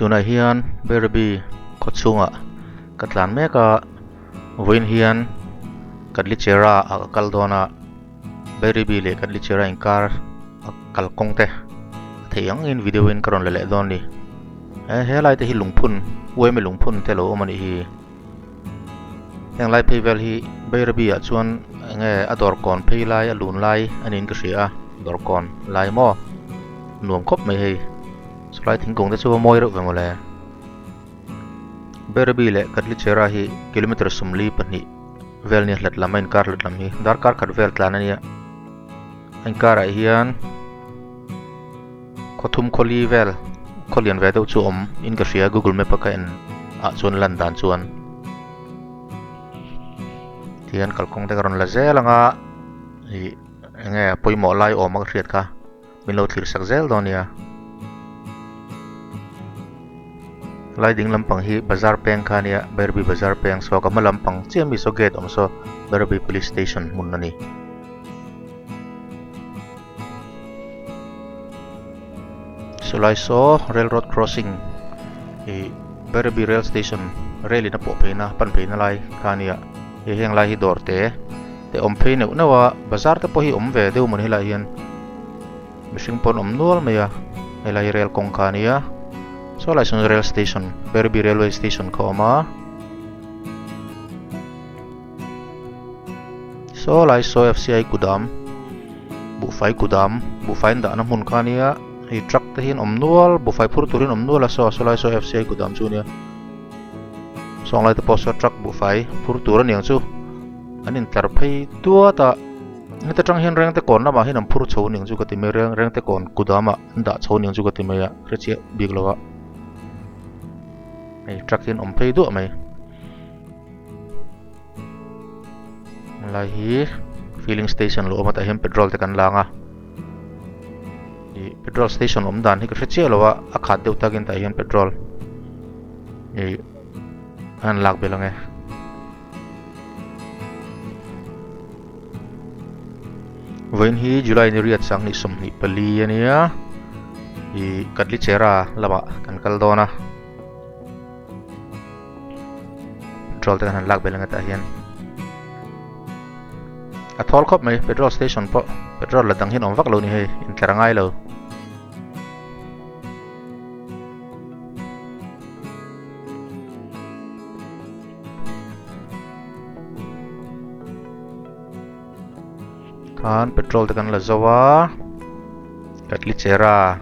Tunah hian Bairabi khaw chhungah ka tlan mek a, vawiin hian Katlichera ah ka kal dawn a, Bairabi leh Katlichera inkar a kalkawng te a theih angin video in ka rawn la leh dawn a ni. He helai te hi lungphun uaime lungphun te a lo awm a nih hi. Heng lai phei vel hi Bairabi ah chuan enge a dawr kawn phei lai a lun lai a niin ka hria a dawr kawn lai maw nuam khawp mai hei chulai thingkung te chu a mawi reuh ve mawle Bairabi leh Katlichera hi kilometer 42 vel nia hlat lam a inkar hlat lam hi darkar khat vel tlan a nia a inkarah hian Khawthum khawli vel khaw lian ve deuh chu awm in ka hria google map a ka en ah chuan lan dan chuan tihian kalkawng te ka rawn la zel ang a ih eng nge pawimawh lai awm a ka hriat kha min lo thlir sak zel dawn nia lai ding lampang hi bazar peng kha ania Bairabi bazar peng saw ka hma lampang chiah mi saw gate awm saw Bairabi police station hmun a ni. Sawlai saw rail road crossing ih Bairabi rail station rail in a pawh phei na pan phei na lai kha a nia hei heng lai hi dawr te te awm phei neuh neuh a bazar te pawh hi awm ve deuh maw helaiah hian mihring pawh an awm nual mai a helai hi rail kawng kha a nia sawlai sawn rail station Bairabi railway station kha a awm a. Saw lai saw fci kudam buhfai kudam buhfai an dahna hmun kha ania hei truck te hi an awm nual buhfai phur turin awm nual a saw saw lai saw fci kudam chu ania sawng lai te pawh saw truck buhfai phur tur aniang chu an intlar phei tuat a heta tang hian rengte kawn lamah hian an phur chho aniang chu ka ti mai a rengte kawn kudam ah an dah chho aniang chu ka ti mai a hrechiah bik lo a hei truck hi an awm phei duah mai. Helai hi filling station lo awm a tah hian petrol te kan lang a ih petrol station awm dan hi ka hre chiah lo a a khat deuh takin tah hian petrol ih a han lak belh ang e. Vawiin hi July ni riat 2024 a nia ih Katlichera lamah kan kal dawn a. Petrol te kan han lak belh ang hetah hian a thawl khawp mai petrol station pawh petrol la dang hian awm vak lo ni hei intlar a ngai lo. Khan petrol te kan la zo a Katlichera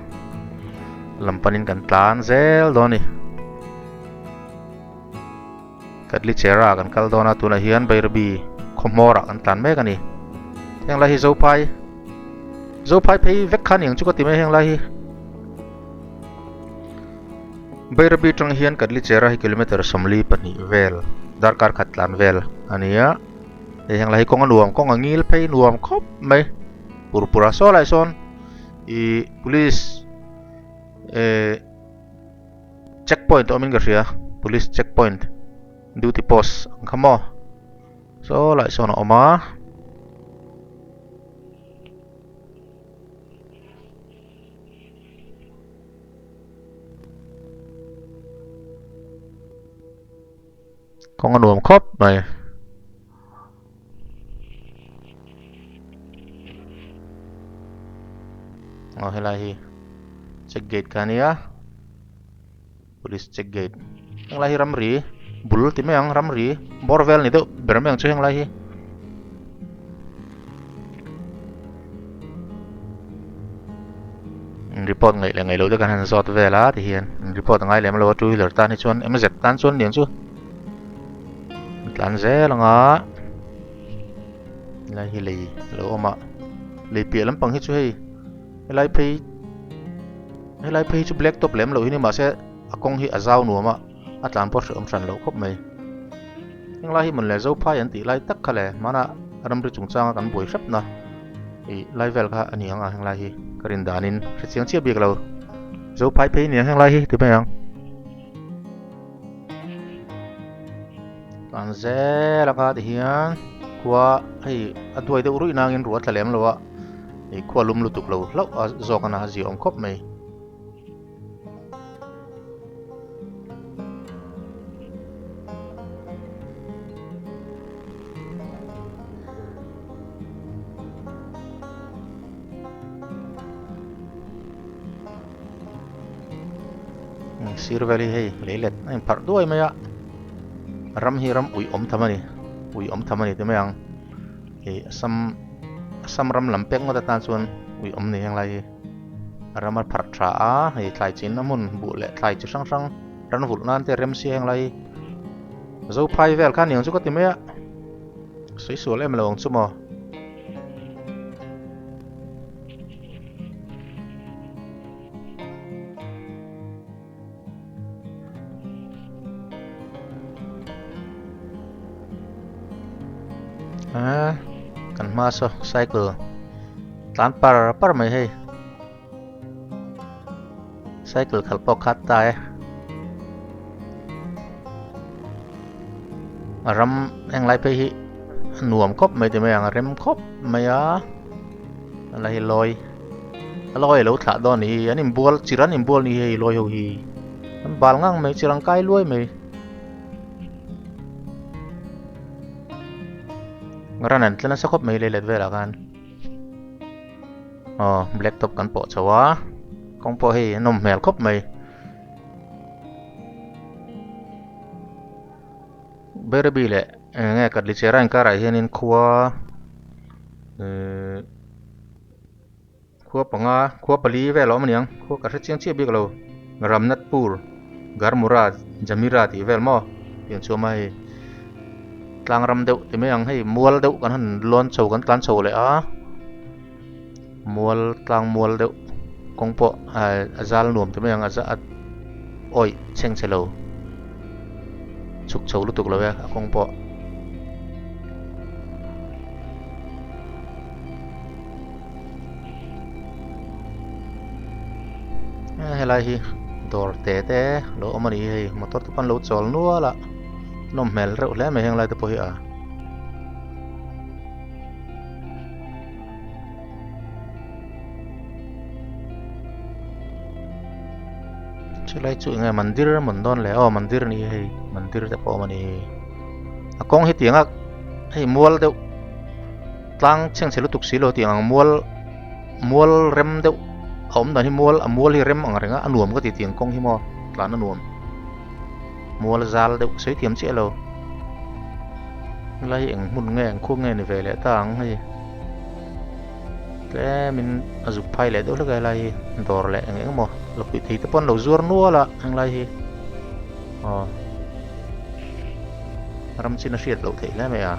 lam panin kan tlan zel dawn a ni Katlichera kan kal dawn a tunah hian Bairabi khaw hmawrah kan tlan mek a ni heng lai hi Zophai Zophai phei vek kha aniang chu ka ti mai heng lai hi Bairabi tang hian Katlichera hi kilometer 42 vel darkar khat tlan vel a ni a. Hei heng lai hi kawng a nuam kawng a ngil phei nuam khawp mai pur pur a saw lai sawn ih police eh check point awm in ka hria police check point duty post ang kha maw saw lai sawn a awm a. Kawng a nuam khawp mai. Aw helai hi check gate kha ania police check gate henglai hi ramri bul ti mai ang ramri bawr vel ni deuh ber mai ang chu henglai hi. Report ngaih leh ngaih loh te kan han zawt vel a ti hian report a ngai lem lo a two wheeler tan hi chuan MZ tan chuan niang chu tlan zel ang a helai hi lei a lo awm a lei piah lampang hi chu hei helai phei helai phei chu black top lem loh hi ni mahse a kawng hi a zau nuam a a tlan pawh hrehawm hran loh khawp mai henglai hi mawn le zophai an tih lai tak kha le hmana ramri chungchanga kan buai hrep na ih lai vel kha a ni ang a henglai hi ka rin danin hre chiang chiah bik lo zophai phei ni ang henglai hi ti mai ang tlan zel anga ti hian khua hei a duai deuh ruih nangin ruah a tla lem lo a ih khua lum lutuk lo hlauh a zawk a na a ziaawm khawp mai. Sir vel hi hei lei let a inpharh duai mai a, ram hi ram uih awm tham a ni, uih awm tham a ni ti mai ang. Ih Assam Assam ram lam pek ngawt atan chuan uih awm ni heng lai hi. Ram a pharh tha a, hei thlai chinna hmun buh leh thlai chi hrang hrang ran vulh nan te rem si heng lai hi. Zophai vel kha niang chu ka ti mai a, sawi sual em lo ang chu maw. A kan hma saw cycle tlan par par mai hei cycle khalh pawh khat ta e a ram englai phei hi a nuam khawp mai ti mai ang a rem khawp mai a a la hi lawi. A lawi alo thlah dawn anih hi an inbual chir an inbual anih hi hei lawi ho hi an bal ngang mai chir an kai luai mai ran an tla nasa khawp mai lei let velah khan aw black top kan pawh chho a kawng pawh hei a nawm hmel khawp mai. Bairabi leh eng nge Katlichera inkarah hianin khua ihh. Khua panga khua pali vel a awm aniang khua ka hre chiang chiah bik lo Ramnathpur Garmura Jamira tih vel maw tiang chu a awm a hei tlang ram deuh ti mai ang hei mual deuh kan han lawn chho kan tlan chho leh a mual tlang mual deuh kawng pawh a zal nuam ti mai ang a awih chheng chhe lo chhuk chho lutuk lo e a kawng pawh. Helai hi dawr te te lo awm a ni hi hei motor te pawh an lo chawl nual a nawm hmel reuh hle mai heng lai te pawh hi a. Chulai chu eng nge mandir a mawn dawn le aw mandir a ni hi hei mandir te pawh a awm a ni hi a kawng hi tiang a hei mual deuh. Tlang chhengchhe lutuk si lo tiang ang mual mual rem deuh a awm dan hi mual a mual hi rem ang reng a a nuam ka ti tiang kawng hi maw tlan a nuam mual zal deuh sawi thiam chiah lo helai hi eng hmun nge eng khua nge ni ve leh ta ang hei tlemin a zuk phai leh deuh hlek a helai hi dawr leh eng eng emaw lakhuih thei te pawh an lo zuar nual a henglai hi aw ram chin a hriat loh theih hle mai a.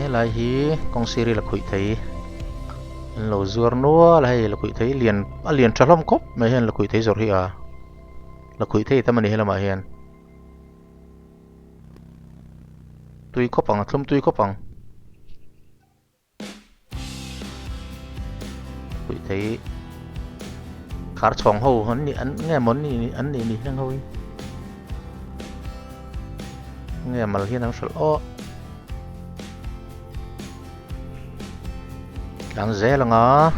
Helai hi kawng sir hi lakhuih thei an lo zuar nual a hei lakhuih thei lian a lian tha hlawm khawp mai hian lakhuih thei zawrh hi a lakhuih thei tam a ni helamah hian. Tui khawp ang a thlum tui khawp ang. Pui thei khar chhawng ho an ni an nge maw an ni an nih ni heng ho hi. Nge mal hian an hralh aw. Tlang zel anga.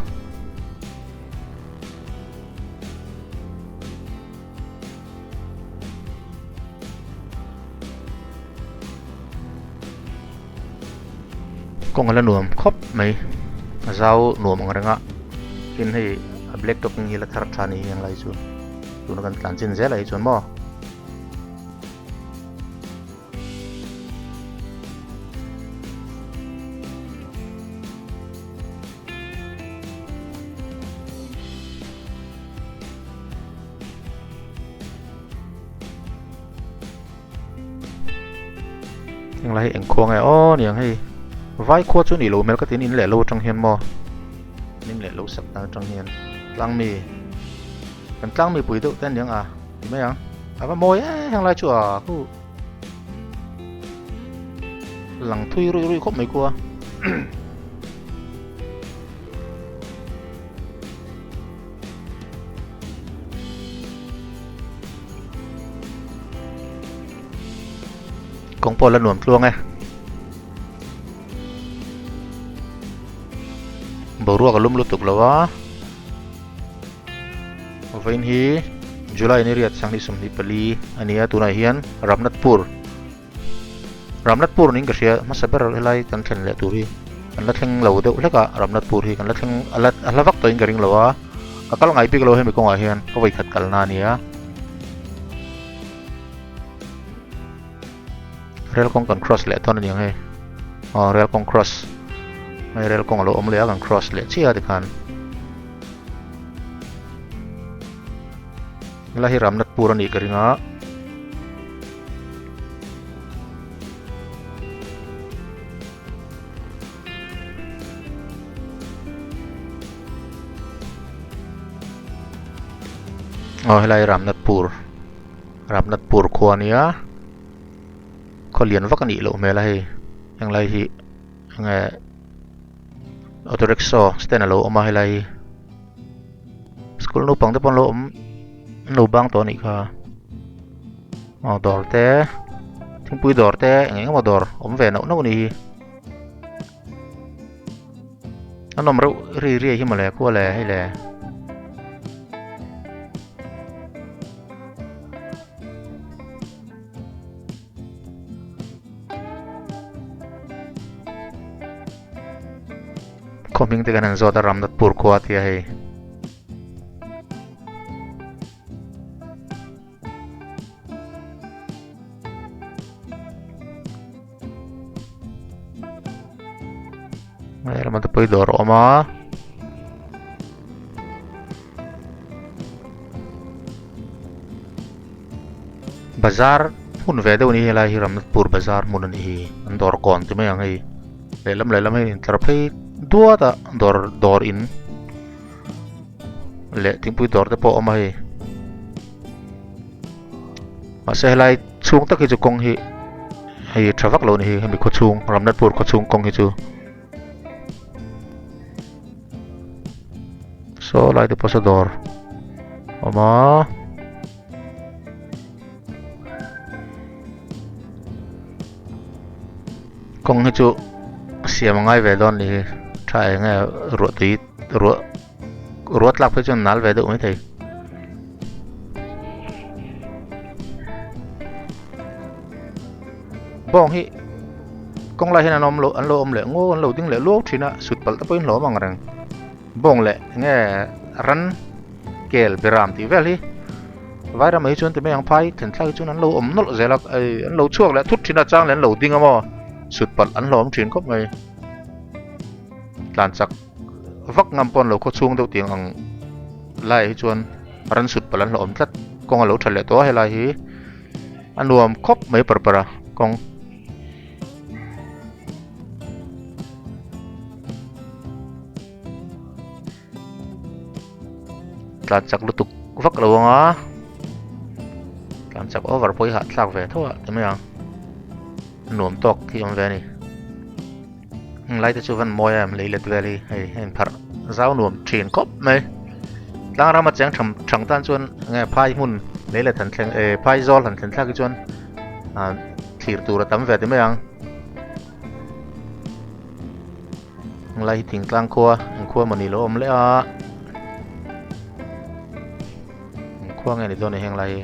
Kawng a la nuam khawp mai a zau nuam ang reng a tin hei a black top hi la thar tha ni hi ang lai chu tuna kan tlan chin zel ah hi chuan maw. Englai hi eng khua nge aw niang hei vai khua chu nih loh hmel ka tin in leh lo atang hian maw in leh lo sak dan atang hian tlang mi kan tlang mi pui deuh te aniang a ti mai ang a va mawi e henglai chu a khu lang thui ruih ruih khawp mai khua. Kawng pawh la nuam tluang e. Boruak a lum lutuk lo a. Vawiin hi. July ni riat sanghnih 24 a ni a tunah hian Ramnathpur Ramnathpur niin ka hria hmasa ber helai kan thlen leh tur hi kan la thleng lo deuh hlek a Ramnathpur hi kan la thleng a la a hla vak tawhin ka ring lo a ka kal ngai bik lo hemi kawngah hian ka vawikhat kalna a ni a. Rail kawng kan cross leh dawn a ni ang hei aw rail kawng cross hei rail kawng a lo awm leh a kan cross leh chiah a tikhan helai hi Ramnathpur a nih ka ring a. Aw helai Ramnathpur Ramnathpur khua a nia khaw lian vak a nih loh hmel a hei henglai hi enge auto rickshaw stand a lo awm a helai hi school naupang te pawh an lo awm an lo bang tawh a nih kha aw dawr te thingpui dawr te eng eng emaw dawr awm ve nauh nauh a nih hi a nawm reuh ri riai hi mawle khua le hei le. Khaw hming te kan han zawt a Ramnathpur khua a tia hei. Hei lamah te pawh hi dawr a awm a. Bazar hmun ve deuh a ni helai hi Ramnathpur bazar hmun a nih hi an dawr kawn ti mai ang hei lehlam lehlam hi a intlar phei duat a dawr dawr in leh thingpui dawr te pawh a awm a hei mahse helai chhung tak hi chu kawng hi hei tha vak lo a ni hi hemi khaw chhung Ramnathpur khaw chhung kawng hi chu. Saw lai te pawh saw dawr awm a kawng hi chu siam a ngai ve dawn a ni hi tha eng nge ruah tui ruah ruah tlak phei chuan nal ve deuh maithei. Bawng hi kawng lai hian an awm loh an lo awm leh ngaw an lo ding leh luau thin a sut palh te pawhin hlawm ang reng bawng leh enge ran kel beram tih vel hi vai ramah hi chuan ti mai ang phai then thlak hi chuan an lo awm nawlh zel a ei an lo chhuak leh thut thin a chang leh an lo ding a maw sut palh an hlawm thin khawp mai tlan chak vak ngam pawh an lo khaw chhung deuh tiang ang laiah hi chuan ran sut palh an hlawm tlat kawng a lo tha leh tawh a helai hi. A nuam khawp mai par par a kawng. Tlan chak lutuk vak lo ang a. Tlan chak over pawh hi hahthlak ve tho a ti mai ang. A nuam tawk hi awm ve a ni. Heng lai te chu van mawi em lei let vel hi hei a inpharh zau nuam thin khawp mai tlang rama cheng tham thang tan chuan enge phai hmun lei let han thleng eh phai zawl han thlen thlak hi chuan ah thlir tur a tam ve ti mai ang heng lai hi thingtlang khua eng khua mawni lo awm leh a eng khua nge ni dawn a ni heng lai hi.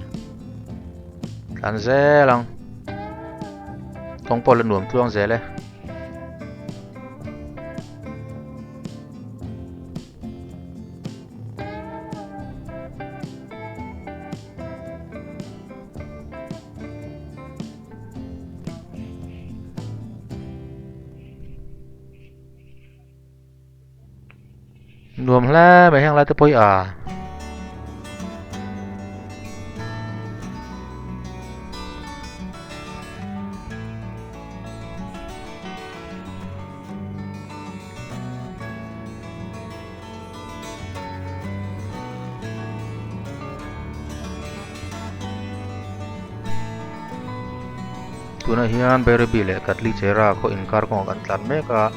Tlan zel ang. Kawng pawh la nuam tluang zel e. Nuam hle mai heng lai te pawh hi a. Tunah hian Bairabi leh Katlichera khaw inkar kawngah kan tlan mek a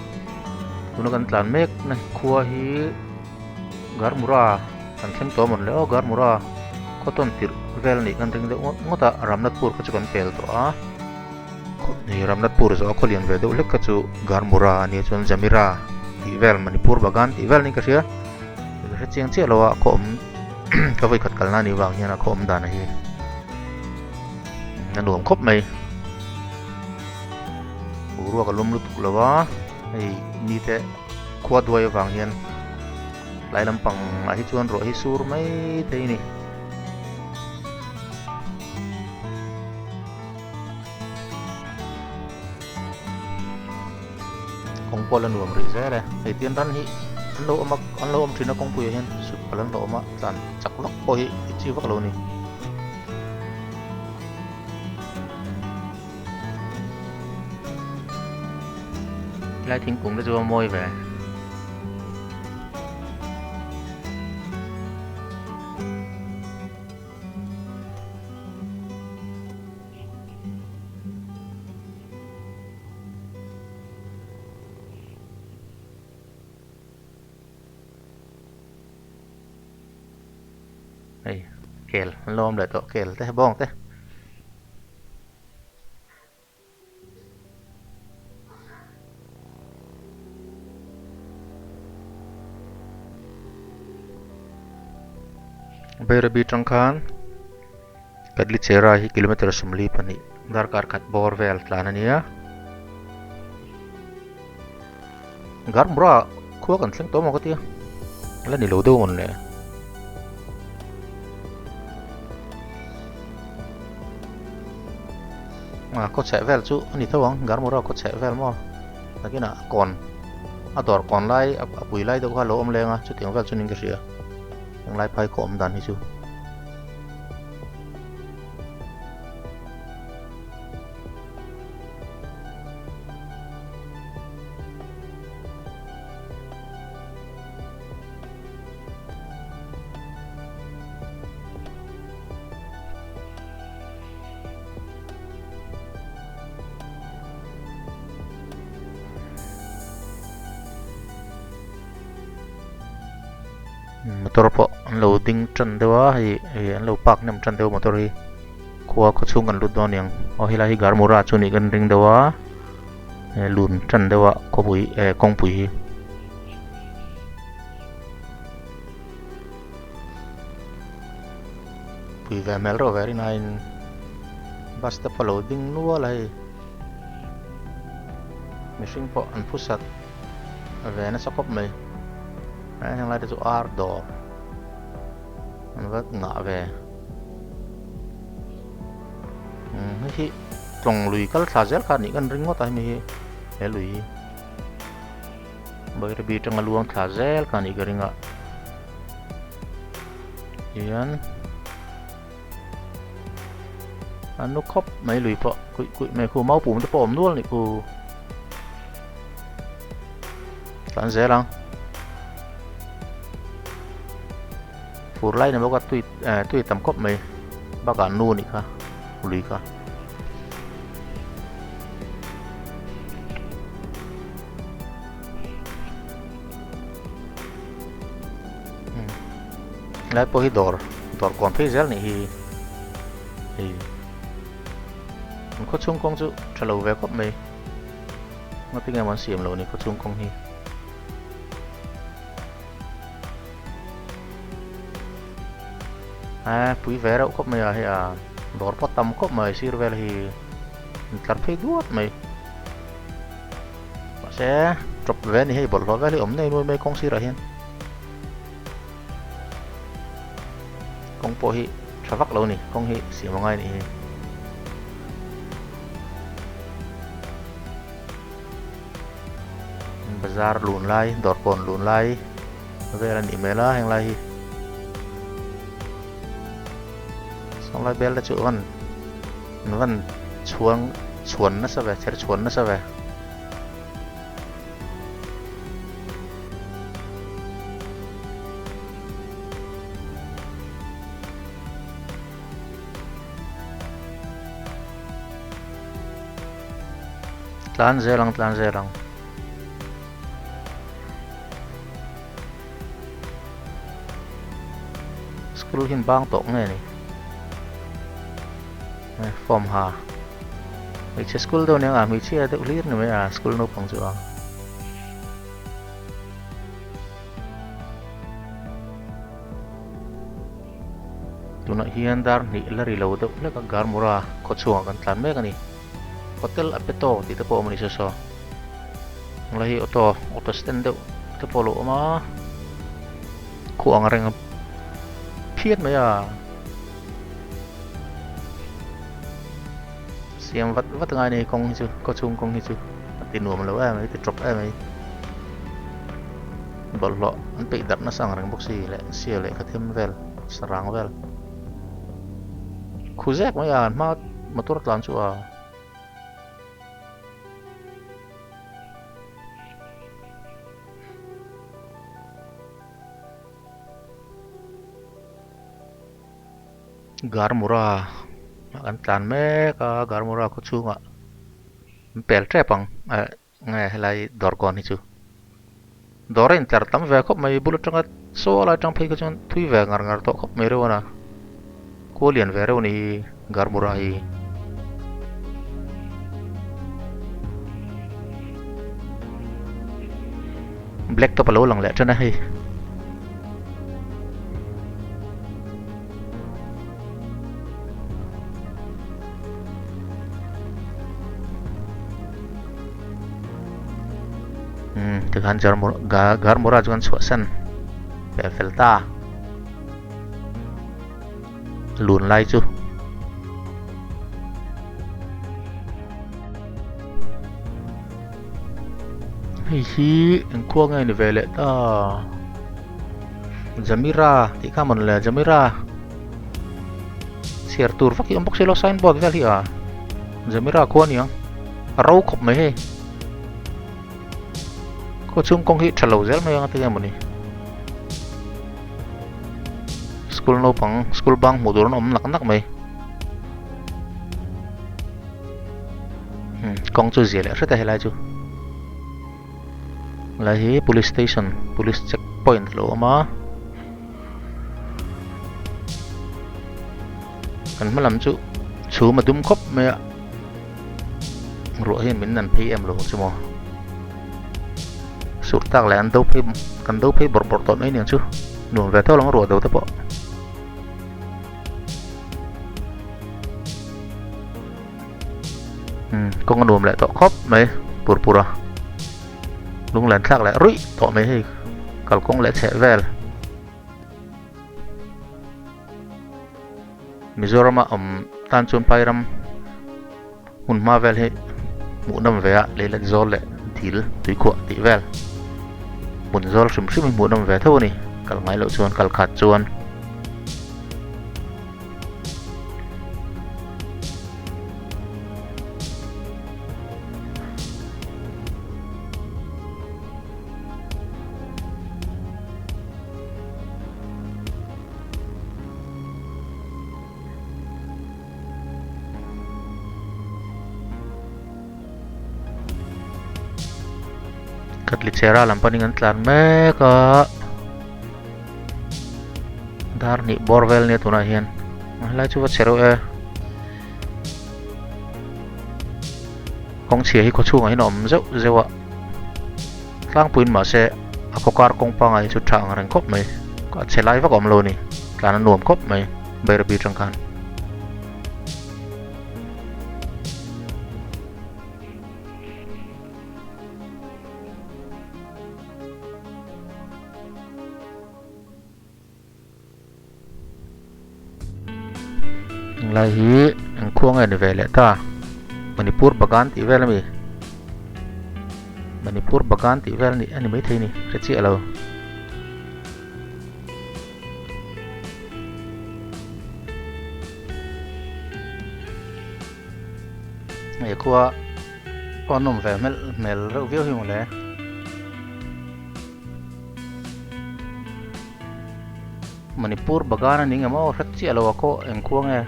tuna kan tlan mek na khua hi Garmura kan thleng tawh amawn le aw Garmura khaw tawn tirh vel a nih kan ring deuh ngawt ngawt a Ramnathpur kha chu kan pel tawh a hei Ramnathpur zawh a khaw lian ve deuh hlek kha chu Garmura a nia chuan Jamira tih vel Manipur Bagan tih vel niin ka hria ka hre chiang chiah lo a khaw awm. Ka vawi khat kalna anih vang hian a khaw awm dan hi a nuam khawp mai. Boruak a lum lutuk lo a, hei mite khua duai avang hian tlai lampang ah hi chuan ruah hi sur mai thei a ni. Kawng pawh la nuam rih zel e. Hei tian ran hi an lo awm a, an lo awm thin a kawngpuiah hian sut palh an lo awm a, tlan chak vak pawh hi i chi vak lo a ni. Helai thingkung te chu a mawi ve. Hei kel an lo awm leh tawh kel te bawng te. Bairabi tang khan Katlichera hi kilometer 42 darkar khat bawr vel tlan a nia. Garmura khua kan thleng tawh maw ka tia la ni lo deuh mawn le. A khaw chheh vel chu a ni tho ang Garmura khaw chheh vel maw nakinah a kawn a dawr kawn lai a pui lai deuh kha a lo awm leng a chutiang vel chu niin ka hria henglai phai khaw awm dan hi chu. Motor pawh an lo ding tan deuh a hei hei an lo park hnem tan deuh motor hi khua khaw chhung kan lut dawn a niang aw helai hi Garmura chu nih kan ring deuh a lun tan deuh a khawpui eh kawngpui hi. Pui ve hmel reuh ve rin aiin bus te pawh a lo ding nual a hei mihring pawh an phusat ve nasa khawp mai heng lai te chu ar dawr an va ngah ve hei hi tlawng lui kal thla zel kha anih kan ring ngawt a hemi hi he lui hi. Bairabi atanga luang thla zel kha anih ka ring a hian a nu khawp mai lui pawh kuih kuih mai khu maupum te pawh awm nual anih khu tlan zel ang fur lai ni bawk a tui eh tui tam khawp mai bakah nu anih kha lui kha. Lai pawh hi dawr dawr kawn phei zel nih hi hei an khaw chhung kawng chu tha lo ve khawp mai ngatinge maw an siam loh ni khaw chhung kawng hi. A pui ve reuh khawp mai a hei a dawr pawh tam khawp mai sir vel hi intlar phei duat mai mahse tawp ve a ni hei bawlhhlawh vel hi awm nei nuai mai kawng sirah hian kawng pawh hi tha vak lo a ni kawng hi siam a ngai a nih hi. Bazar lun lai dawr kawn lun lai vel a nih hmel a heng lai hi sawnglai bel te chu an van chhuang chhuan nasa ve chher chhuan nasa ve. Tlan zel ang tlan zel ang. School hian bang tawh nge ni form ha hmeichhe school deuh nia hmeichhia deuh hlir ni mai a school naupang chu a. Tunah hian dar hnih la ri lo deuh hlek a Garmura khaw chhungah kan tlan mek a ni. Hotel Apeto tih te pawh a awm a ni saw saw. Helai hi auto auto stand deuh te pawh a lo awm a. Khuh ang reng phian mai a. Siam vat vat ngai a ni kawng hi chu khaw chhung kawng hi chu a ti nuam lo em mai a ti tawp em mai. Bawlhhlawh an peih darh nasa ang reng bawk si leh sia lehkha them vel sarang vel khu zek mai a an hma motor tlan chu a. Garmura ah kan tlan mek a Garmura khaw chhungah an pel tep ang eh nge helai dawr kawn hi chu dawr a intlar tam ve khawp mai bul atanga saw lai atang phei kha chuan thui ve ngar ngar tawh khawp mai reuh a na khua lian ve reuh a ni hi Garmura hi. Black top a lo lang leh tan a hei. Umm tikhan Garmura chu kan chhuahsan fel fel ta. Lun lai chu. Hei hi eng khua nge ni ve leh ta Jamira tih kha mawn le Jamira chhiar tur vak hi awm bawk si lo signboard vel hi a Jamira khua a ni ang a ro khawp mai hei khaw chhung kawng hi tha lo zel mai ang a ti nge mawni. School naupang school bang hmuh tur an awm nak nak mai kawng chu zia leh hret a helai chu helai hi police station police check point a lo awm a kan hma lam chu chhum a dum khawp mai a ruah hian min nan phei em lo chu maw. Sur tak leh an do phei kan do phei bawrh bawrh tawh mai aniang chu nuam ve tawh lo ang ruah do te pawh. Umm kawng a nuam leh tawh khawp mai pur pur a lunglen thlak leh ruih tawh mai hei kalkawng leh chheh vel. Mizorama awm tan chuan Pairam hmun hma vel hi hmuh nawm ve a leilet zawl leh dil tuikhuah tih vel hmun zawl hrim hrim hi hmuh nawm ve tho a ni kal ngai loh chuan kal khat chuan. Katlichera lam panin an tlan mek a dar hnih bawr vel nia tunah hian helai chu va che reuh e kawngchhia hi khawchhungah hian a awm zeuh zeuh a. Tlangpuiin mahse a khaw kar kawng pangai hi chu tha ang reng khawp mai a chhe lai vak a awm lo a ni tlan a nuam khawp mai Bairabi atang khan. Lai hi eng khua nge ni ve leh ta Manipur bagan tih vel ami Manipur bagan tih vel a ni maithei a ni hre chiah lo. He khua pawh a nawm ve hmel reuh viau hi mawle. Manipur bagan a ni ngem aw hret chiah lo a khaw eng khua nge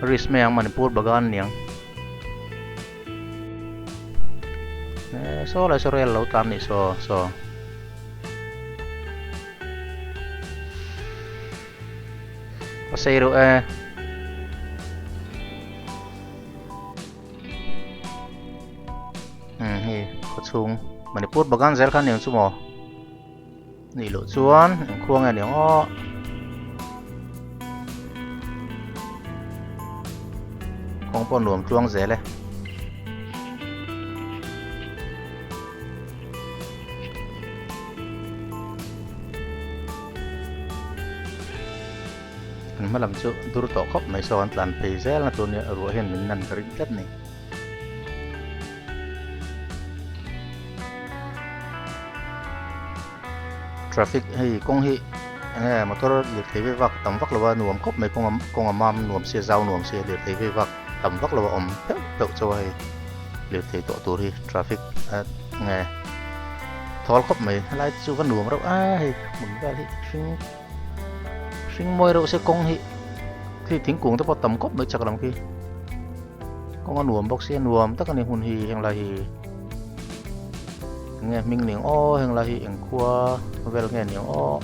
risk mai ang Manipur bagan a ni ang eh saw lai saw rel lo tlan nih saw saw. A sei reuh e. Umm hei khawchhung Manipur bagan zel kha a ni ang chu maw nih loh chuan eng khua nge ni ang aw. Kawng pawh nuam tluang zel e. Kan hma lam chu dur tawh khawp mai saw kan tlan phei zel na tur nia ruah hian min nan ka ring tlat ni. Traffic hei kawng hi enge motor lirthei vei vak tam vak lo a nuam khawp mai kawng a kawng a mam nuam sia zau nuam sia lirthei vei vak tam vak lo a awm pheuh pheuh chauh a hei lirthei tawh tur hi traffic enge thawl khawp mai helai te chu va nuam reuh a hei hmun vel hi hring hring mawi reuh se kawng hi khi thingkung te pawh tam khawp mai chak lam khi kawng a nuam bawk sia nuam tak a ni hmun hi henglai hi. Enge hming ning aw heng lai hi eng khua vel nge ni aw.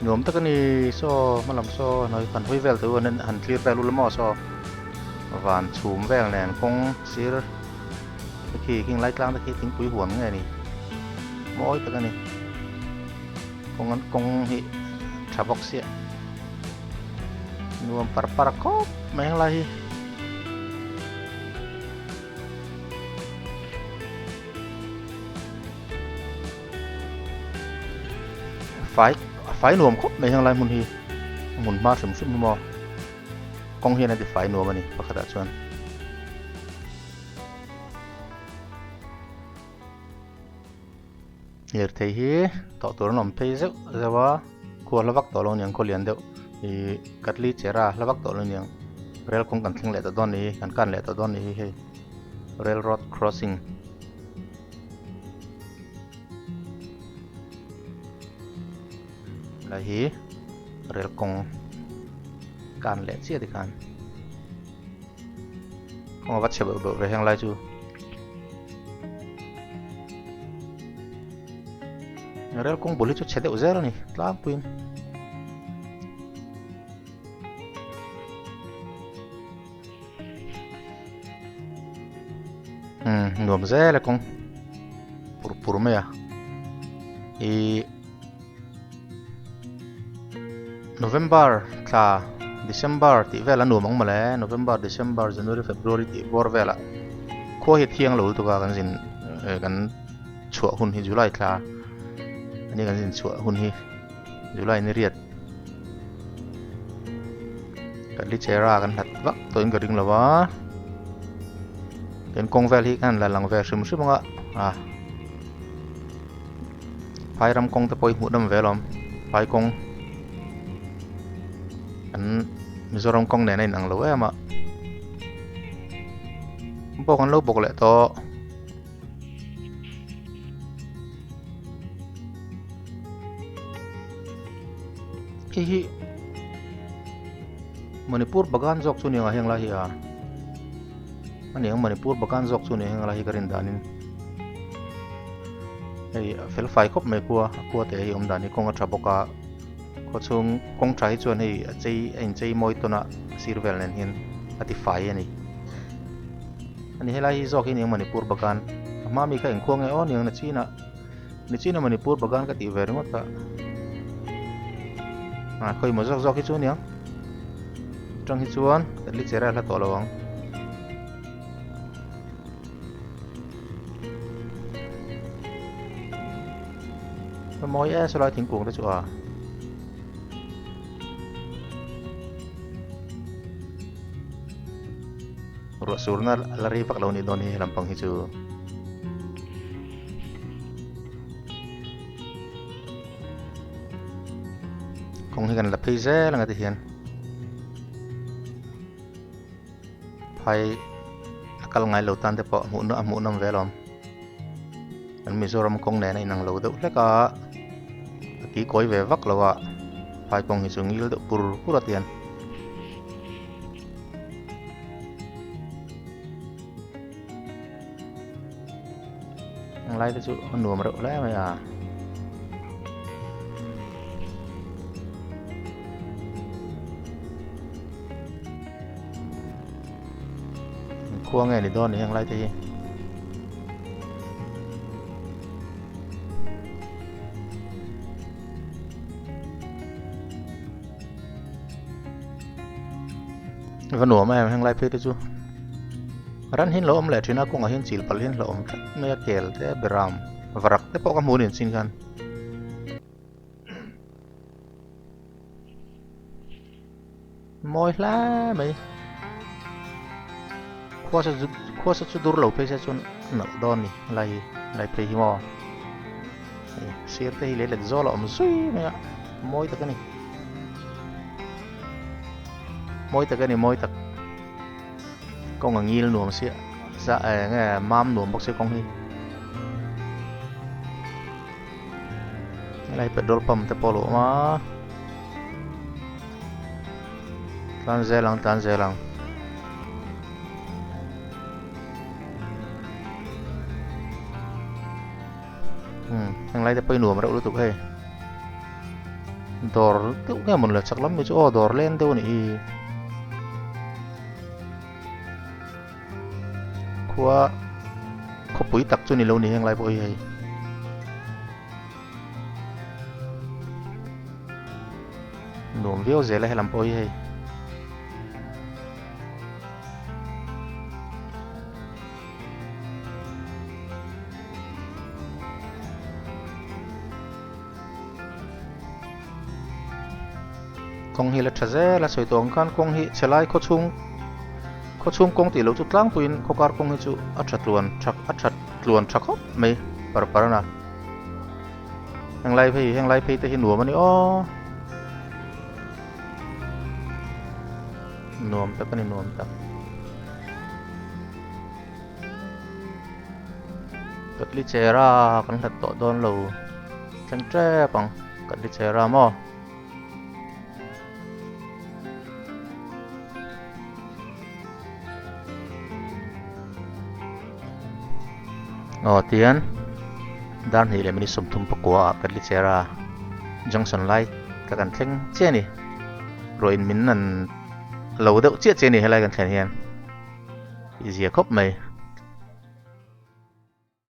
Nuam tak a ni saw hmalam saw noi han hawi vel teu an han clear vel ula maw saw van chhum vel nen kawng sir te khi khing lai tlang te khi thingpui huan nge ni mawi tak a ni kawng an kawng hi tha bawk sia. Nuam par par khawp mai ang lai hi. Fai a fai nuam khawp mai heng lai hmun hi hmun hma hrim hrim hi maw kawng hian a ti fai nuam a ni pakhatah chuan. Lirthei hi tawh tur an awm phei zeuh zeuh a khua hla vak tawh lo aniang khaw lian deuh ihh katli chera hla vak tawh lo aniang rel kawng kan thleng leh tawh dawn ni kan kan leh tawh dawn ni hi hei rail road crossing lai hi rel kawng kan leh chiah tikhan kawng a va chhe beuh beuh ve heng lai chu. Rel kawng bul hi chu chhe deuh zel a ni tlangpuiin. Umm nuam zel e kawng pur pur mai a ihh November thla December tih vel a nuam ang mawle November December January February tih bawr velah khua hi a thiang lo lutuk a kan zin kan chhuah hun hi July thla ani kan zin chhuah hun hi July ni riat kan li chera kan hlat vak tawh in ka ring lo a tin kawng vel hi kan la lang ve hrim hrim anga a phai ram kawng te pawh hi hmuh nawm ve alawm phai kawng kan Mizoram kawng nen a inang lo em a bawk an lo bawk leh tawh. Khi hi Manipur bagan zawk chu ni ang a heng lai hi a ani ang Manipur bagan zawk chu ni ang heng lai hi ka rin danin hei a fel fai khawp mai khua a khua te hi awm dan hi kawng a tha bawk a khaw chhung kawng tha hi chuan hei a chei a inchei mawi tawn a sir vel nen hian a ti fai a ni. Ani helai hi zawk hi aniang Manipur bagan a hma mi kha engkhuang nge aw aniang nachina nachina Manipur bagan ka tih ve ringawt a ah khawi maw zawk zawk hi chu aniang atang hi chuan kan li chera hla tawh lo ang. Mawi e sawlai thingkung te chu a. Ruah surna la rei vak lo nih dawn hi he lampang hi chu. Kawng hi kan la phei zel anga ti hian phai a kal ngai lo tan te pawh hmuh a hmuh nawm ve alawm. Kan Mizoram kawng nen a inang lo deuh hlek a, a ki kawi ve vak lo a, phai kawng hi chu ngil deuh pur pur a tian. Ang lai te chu a nuam reuh hle mai a. Khua nge ni dawn ni heng lai te hi. Va nuam em heng lai phei te chu ran hi an lo awm leh thin a kawngah hian chil palh hi an hlauhawm tlat mai a kel te beram varak te pawh ka hmu a ni chin khan. Mawi hle mai khua sa chu khua sa chu dur lo phei se chuan a nalh dawn a ni helai hi helai phei hi maw hei sir te hi lei let zawl a awm zui mai a mawi tak a ni mawi tak a ni mawi tak kawng a ngil nuam sia za eng nge mam nuam bawk sia kawng hi. Helai petrol pump te pawh a lo awm a tlan zel ang tlan zel ang umm heng lai te pawh hi nuam reuh lutuk hei dawr deuh nge mawn le chak lam mi chu aw dawr leng deuh a nih hi khua khawpui tak chu ni lo ni heng lai pawh hi hei nuam viau zel a helam pawh hi hei Kawng hi la tha zel a sawi tawh ang khan kawng hi chhe lai khaw chhung khaw chhung kawng tih loh chu tlangpuiin khaw kar kawng hi chu a tha tluan tha a tha tluan tha khawp mai par par a na heng lai phei heng lai phei te hi nuam a ni aw nuam tak a ni nuam tak. Katli chera kan hlat tawh dawn lo thleng tep ang katli chera maw. Aw tian dar hnih leh minute 30 pakua ah katli chera junction lai ka kan thleng chiah a ni ruah in min nan lo deuh chiah chiah a ni helai kan thlen hian. I zia khawp mai.